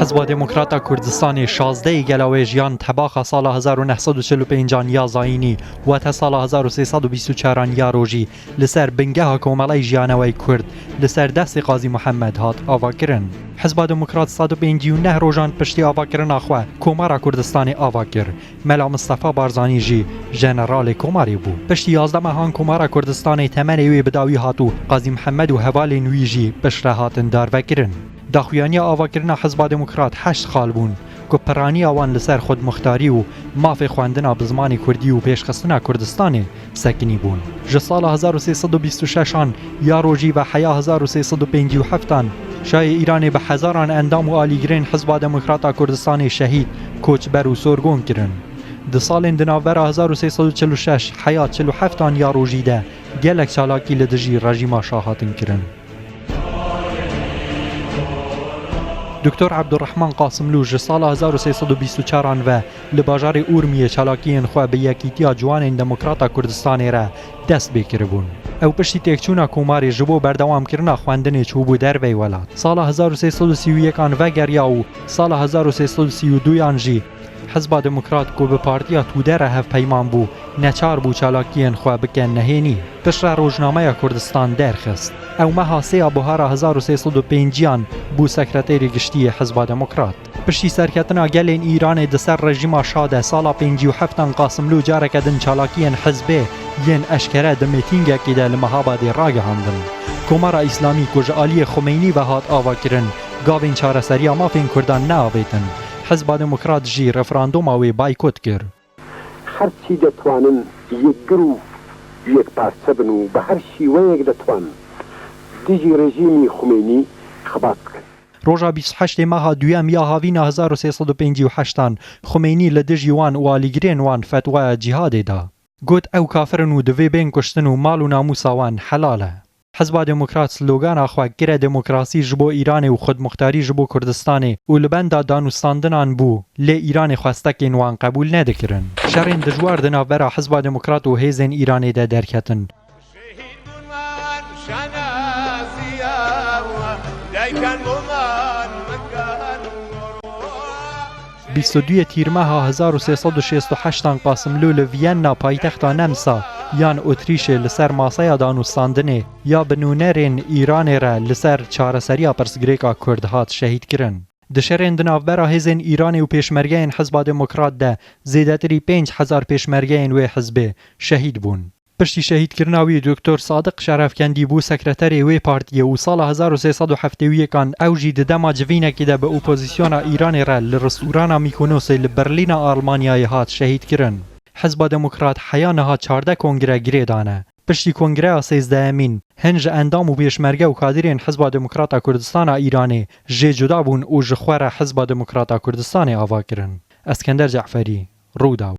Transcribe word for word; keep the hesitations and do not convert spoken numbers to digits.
Hizba Demokrata Kurdistanê şazdehê Gelawêj yan tebaxa sala hezar û neh sed û çil û pêncan ya zayînî, wate sala hezar û sê sed û bîst û çaran ya rojî, li ser bingeha Komeleyê Jiyaneweyê Kurd li ser destê Qazî Muhammed hat avakirin. Hizba Demokrat sed û pêncî û neh rojan piştî avakirina xwe Komara Kurdistanê ava kir. Mela Mistefa Barzanî jî jeneralê Komarê bû. Piştî yazdeh mehan Komara Kurdistanê temenê wê bi dawî hat û Qazî Mihemed û hevalên wî jî piştre hatin darvekirin. Daxuyaniya avakirina Hizba Demokrat heşt xal bûn ku piraniya wan li ser xwedmuxtarî û mafê xwendina bi zimanê kurdî û pêşxistina Kurdistanê sekinî bûn. Ji sala hezar û sê sed û bîst û şeşan ya rojî ve heya hezar û sê sed û pêncî û heftan şayê Îranê bi hezaran endam û alîgirên Hizba Demokrata Kurdistanê şehîd, koçber û sorgon kirin. Di salên di navbera hezar û sê sed û çil û şeş heya çil û heftan ya rojî de gelek çalakî li dijî rejîma şa hatin kirin. Doktor Ebdurrehman Qasimlû ji sala hezar û sê sed û bîst û çaran ve li bajarê Urmiyê çalakiyên xwe bi Yekîtiya Ciwanên Demokrata Kurdistanê re dest pê kiribûn. Ew piştî têkçûna Komarê ji bo berdewamkirina xwendinê çûbû dervey welat. Sala hezar û sê sed û sî û yekan vegeriya û sala hezar û sê sed û sî û duyan jî Hizba Demokrat ku bi Partiya Tude re hevpeyman bû, neçar bû çalakiyên xwe bike nehênî. Piştre rojnameya Kurdistan derxist. Ew meha sê ya buhara hezar û sê sed û pêncî yan bû sekreterê giştî yê Hizba Demokrat. Piştî serketina gelên Îranê di ser rejîma şa de sala pêncî û heftan Qasimlû careke din çalakiyên hizbê yên eşkere di mîtîngekê de li Mehabadê ragihandin. Komara Îslamî ku ji aliyê Xumeynî ve hat avakirin, gavên çareseriya mafên Kurdan neavêtin. Hizba Demokrat jî referandûma wê baykot kir. Herçî detwanin yekgir û yekparçe bin û bi her şîweyek detwan dijî rejîmî Xumeynî xebat bikin. Roja bîst û heştê meha duyem ya havîna hezar û sê sed û pêncî û heştan Xumeynî li dijî wan û alîgirên wan fetwaya cîhadê da. Got, ew kafir in û divê bên kuştin û mal û namûsa wan helal e. Hizba Demokrat slogana xwe kire demokrasî ji bo Îranê û xwedmuxtarî ji bo Kurdistanê û li benda danûstandinan bû, lê Îranê xwestekên wan qebûl nedikirin. Şerên dijwar di navbera Hizba Demokrat û hêzên Îranê de derketin. Bîst û duyê Tîrmeha hezar û sê sed û şêst û heştan Qasimlû li Vîyenna paytexta Nemsa yan Otrîşê li ser maseya danûstandinê ya bi nûnerên Îranê re li ser çareseriya pirsgirêka Kurd hat şehîdkirin. Di şerên di navbera hêzên Îranê û pêşmergeyên Hizba Demokrat de zêdetirî pênc hezar pêşmergeyên wê hizbê şehîd bûn. Piştî şehîdkirina wî, Doktor Sadiq Şerefkendî bû sekreterê wê partiyê û sala hezar û sê sed û heftê û yekan ew jî di dema civînekî de bi opozisyona Îranê re li ristûrana Mîkonosê li Berlîna Almanyayê hat şehîdkirin. Hizba Demokrat heya niha çardeh kongre girê dane. Piştî kongreya sêzdehemîn, hin ji endam û pêşmerge û kadîrên Hizba Demokrata Kurdistana Îranê jê cuda bûn û ji xwe re Hizba Demokrata Kurdistanê ava kirin. Eskender Ceferî, Rûdaw.